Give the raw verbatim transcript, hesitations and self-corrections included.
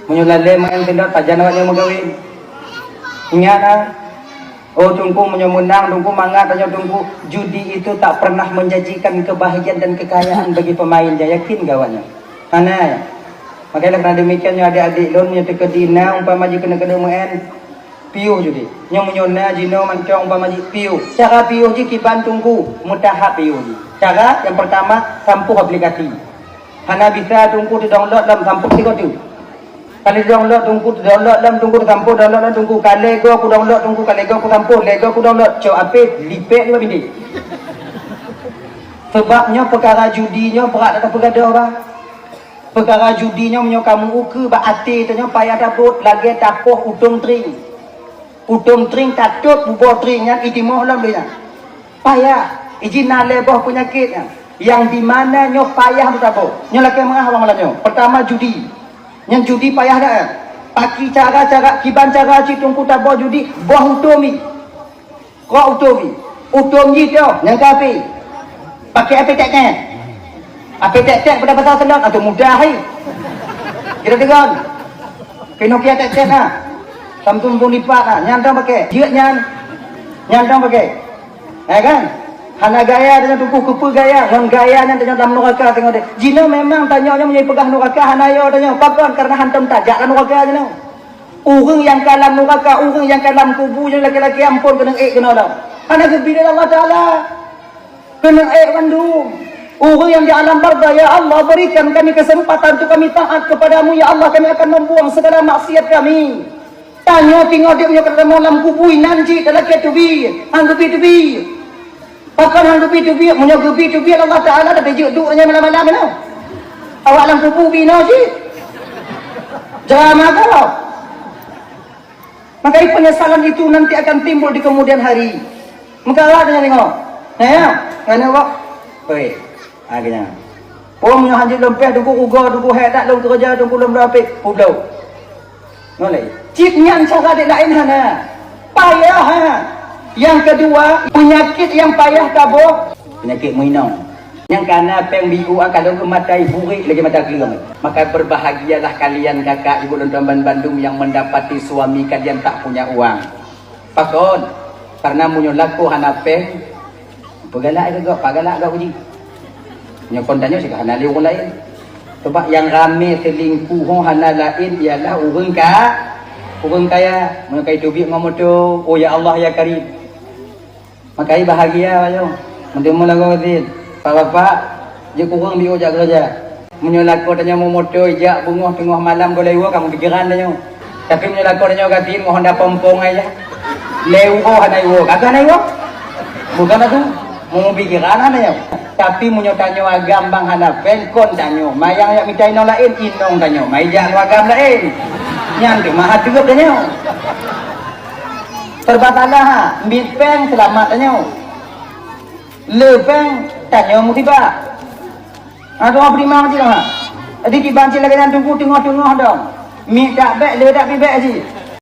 Meunyoe lalé maén seulot, pajan awak nyoe meugawé? Ingat ah. Oh Teungku, meunyoe meunang Teungku, mangat tanyoe Teungku, judi itu tak pernah menjanjikan kebahagiaan dan kekayaan bagi pemainnya. Yakin gak awak nyoe? Hana. Makanya karena demikian nyoe adik-adik lôn nyoe teukeudi na umpama jikeuneuk-keuneuk maén, piôh judi. Nyoe meunyoe na jinoe mantong umpama jih piôh. Cara piôh jih kiban Teungku, meutahap piôh jih. Cara yang pertama, sampôh aplikasi. Hana bisa Teungku teudownload lom sampôh sigoe teuk. Ka lheueh download Teungku, download lom Teungku, teusampôh download lom Teungku. Ka lheueh goe kudownload Teungku, ka lheueh goe kusampôh, lheueh goe kudownload, cok apé, lipek dua binéh. Sebab nyoe peukara judi nyoe brat that peugah bah. Peukara judi nyoe meunyoe kamoe ukeue bak até tanyoe payah tabot lagée tapoh utông tring. Utông tring tatot bubô tring nyan itimoh lom lé nyan. Payah, iji na lhée boh peunyakét nyan. Yang di mana nyoe payah meutabô. Nyoe lakée meuah bang malam nyoe. Pertama judi. Nyan judi payah dah. Paki cara-cara kiban cara cit Teungku tabô judi, boh utông mi. Kok utông mi. Utông jih tu, nyang ka api. Pakai api tek-tek. Api tek-tek pada pasal seulot, atau mudah hai. Kita dengar. Kena kia tek-tek nah. Samsung pun lipat nah, nyan dong pakai. Jeuet nyan. Nyan dong pakai. Ya kan? Hana gaya dengan tubuh kepe gaya, ngon gaya nyan dengan dalam neraka tengok deh. Jinoe memang tanyoe nyoe meunyoe peugah neraka hana yo tanyoe. Pakon karena hantom tajak lam neraka jinoe. Ureuëng nyang ka lam neraka, ureuëng nyang ka lam kubu nyan laki-laki ampon keuneuk ék keunoe lom. Hana geubri lé Allah Taala. Keuneuk ék mandum. Ureuëng nyang di alam barzah, "Ya Allah, berikan kami kesempatan untuk kami taat kepada-Mu. Ya Allah, kami akan membuang segala maksiat kami." Tanyoe teungoh deuek nyoe keudroe lam kubu inan cit talakée teubiet, han geubi teubiet. Pakon han geubi teubiet? Meunyoe geubi teubiet Allah Taala, tapi jeuet duek nyan malam-malam nyoe. Awak lam kubu binoe cit. Drama gob. Maka penyesalan itu nanti akan timbul di kemudian hari. Meukarat nyan tengok. Nah, ya, ngana wak. Oi, ha keunya. Oh, meunyoe hanjeuet lom péh duku ugo, duku hék dak lom keureuja, duku lom dapet, publok. Ngon lé. Cit nyan cara dek laén hana. Payah ha. Yang kedua, penyakit yang payah taboh. Penyakit meuinong. Nyang kana péng biu ka lheueh matai burék lagée mata gleueng. Maka berbahagialah kalian kakak ibu dan teman bandum yang mendapati suami kalian tak punya uang. Pakon? Karena meunyoe lakoe hana péng, peugalak keu gob, pagalak gob uji. Nyoe kon tanyoe sigoe hana lé ureuëng laén. Sebab nyang ramé selingkuh ho hana laén ialah ureuëng ka, ureuëng kaya. Meunyoe ka iteubiet ngon moto, oh ya Allah ya Karim. Maka i bahagia bayoe. Meuteumé lagoe keutin. Pak bapak, jeuet kureueng biôh jak keureuja. Meunyoe lakoe tanyoe meumoto jak beungoh teungoh malam goe lewat kamoe pikiran tanyoe. Tapi meunyoe lakoe tanyoe gasien ngon honda pompong aja. Lewat hana iwoe, kagak hana iwoe. Bukan aku, mau pikiran hana nyoe. Tapi meunyoe tanyoe agam bang hana péng kon tanyoe, mayang yak mita inong laén, inong tanyoe, mai jak ngon agam laén. Nyan teuma hati geup tanyoe. Serba salah ha, mit péng seulamat tanyoe. Le péng tanyoe musibah. Ha, doa beurimang cit ha. Jadi kiban cit lagée nyan tunggu teungoh-teungoh dong. Mit dak bék, le dak pibék cit.